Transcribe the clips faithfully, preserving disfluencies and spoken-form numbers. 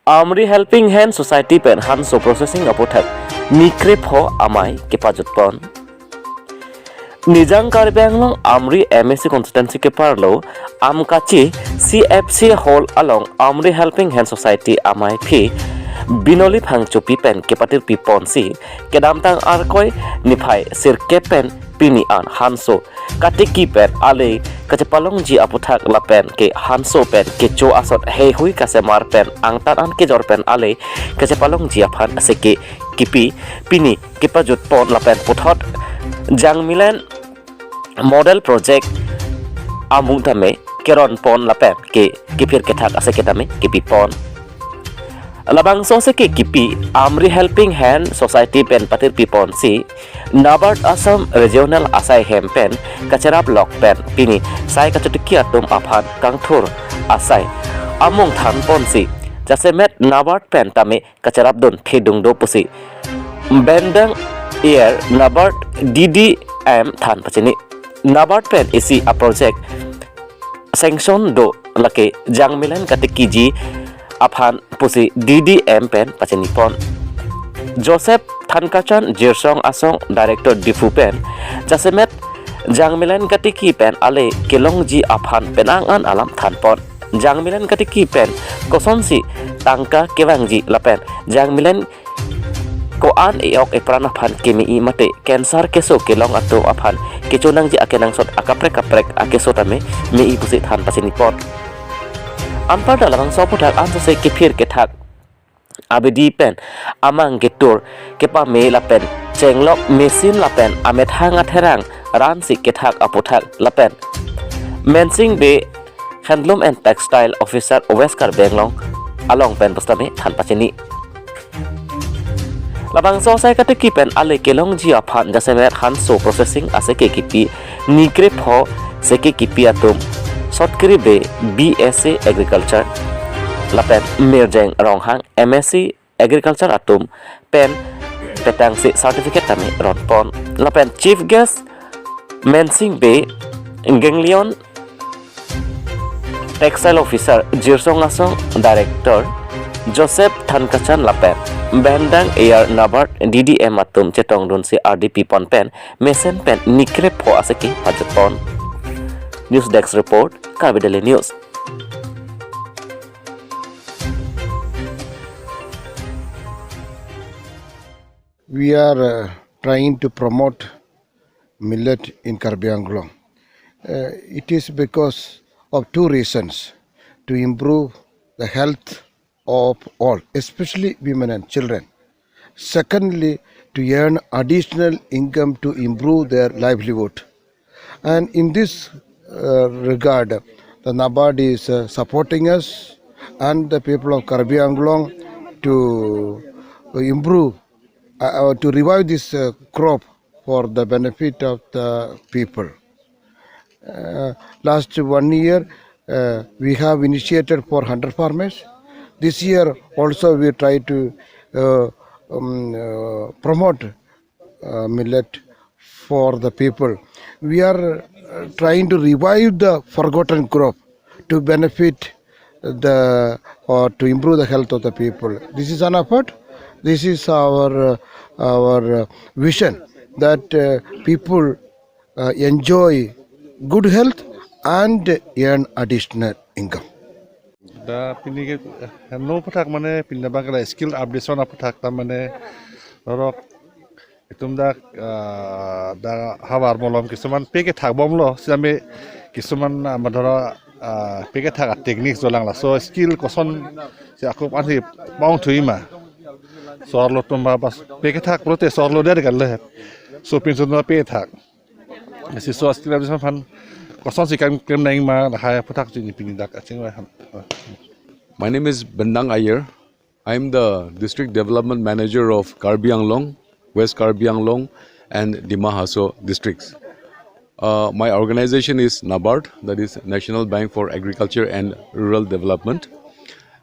Amri Helping Hand Society pen hanso processing aputhak ni krepho amei kepajutpon. Nijang Karbi Anglong Amri M A C constituency keparlo Amkachi C F C Hall along Amri Helping Hand Society amei phi Binoli Phangchopi pen kepatirpiponsi kedamtang Arkoi niphai sirkep pen pini an hanso katiki pen ale kachepalongji aputhak lapen ke hanso pen kecho asot heihui kasemar pen angtan an kejor pen ale kachepalongji aphan aseke kipi pini kepajutpon lapen puthot Jangmilen Model Project amung tame keronpon lapen ke kiphir kethak aseke tame kipipon. Labangso aseke kipi Amri Helping Hand Society pen patirpiponsi NABARD Assam Regional asai hem pen kacheraplok pen pini sai kachotiki atum aphan kangthur asai amung thanponsi jasemet NABARD pen tame kacherapdun thedung do pusi Bendang Air NABARD D D M than pachini. NABARD pen isi a project sanction do lake Jangmilen katikiji aphan pusi D D M pen pachinipon. Joseph Thankachan Jirsong Asong Director Diphu pen jasemet Jangmilen katiki pen ale kelongji aphan penang an alam thanpon. Jangmilen katiki pen kosonsi tangka kevangji lapen Jangmilen ko-an e-ok epran aphan keme-i mate cancer keso kelong atum aphan kechonangji akenangsot akaprek kaprek akeso tame me-i pusi than pachinipon. Anparta labangso aputhak ansose kiphir kethak abidi pen amang ketur kepame lapen chenglok machine lapen amethang atherang ransi kethak aputhak lapen Mensing Bey Handloom and Textile Officer West Karbi Anglong along pen bostame than pachini. Labangso asai katiki pen ale kelongji aphan jasemet hanso processing aseke kipi ni krepho seke kipi atum Sotkri Bey B S C Agriculture lapen Mirjeng Ronghang M S C Agriculture atum pen petangsi certificate tame ronpon lapen chief guest Mensing Bey Ganglion Textile Officer Jirsong Asong Director Joseph Thankachan lapen Bendang Air NABARD D D M atum chetongdunsi ardi pipon pen mesen pen ni krepho aseke pajutpon. News Desk Report, Karbi Daily News. We are uh, trying to promote millet in Karbi Anglong. Uh, it is because of two reasons: to improve the health of all, especially women and children. Secondly, to earn additional income to improve their livelihood. And in this uh, regard, the NABARD is uh, supporting us and the people of Karbi Anglong to improve, uh, uh, to revive this uh, crop for the benefit of the people. Uh, last one year, uh, we have initiated for hundred farmers. This year also we try to uh, um, uh, promote uh, millet for the people. We are uh, trying to revive the forgotten crop to benefit the or to improve the health of the people. This is an effort. This is our uh, our uh, vision that uh, people uh, enjoy good health and earn additional income. Da pini ke no pathak mane pini bang kala skill updation apathak ta mane norok itum da ah, da havar molom kisuman peke thak bomlo sitame kisuman ah, madhara ah, peke thak techniques dolang laso skill koson si akup anhi paung thui ma sorlo tumba bas peke thak prote sorlo der galle so pinsun pe thak si so skill updation aphan koson si kam klem nang ma hai apathak si pini dak aching wa. My name is Bendang Ayer. I am the District Development Manager of Karbi Anglong, West Karbi Anglong, and Dima Hasao districts. Uh, my organization is NABARD, that is National Bank for Agriculture and Rural Development.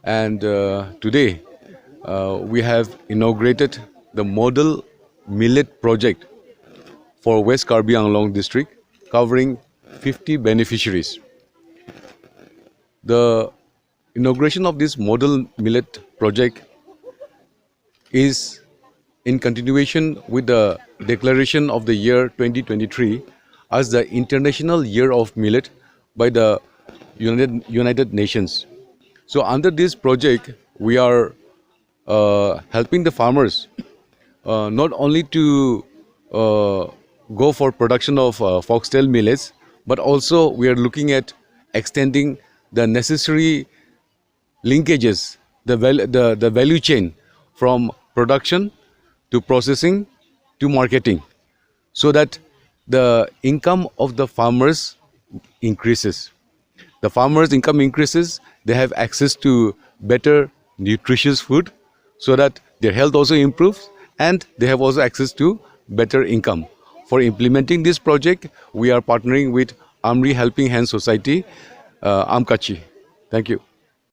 And uh, today, uh, we have inaugurated the Model Millet Project for West Karbi Anglong district, covering fifty beneficiaries. The inauguration of this model millet project is in continuation with the declaration of the year twenty twenty-three as the International Year of Millet by the United, United Nations. So under this project, we are uh, helping the farmers uh, not only to uh, go for production of uh, foxtail millets, but also we are looking at extending the necessary linkages, the, val- the, the value chain from production to processing to marketing, so that the income of the farmers increases. The farmers' income increases, they have access to better nutritious food, so that their health also improves and they have also access to better income. For implementing this project, we are partnering with Amri Helping Hands Society, uh, Amkachi. Thank you.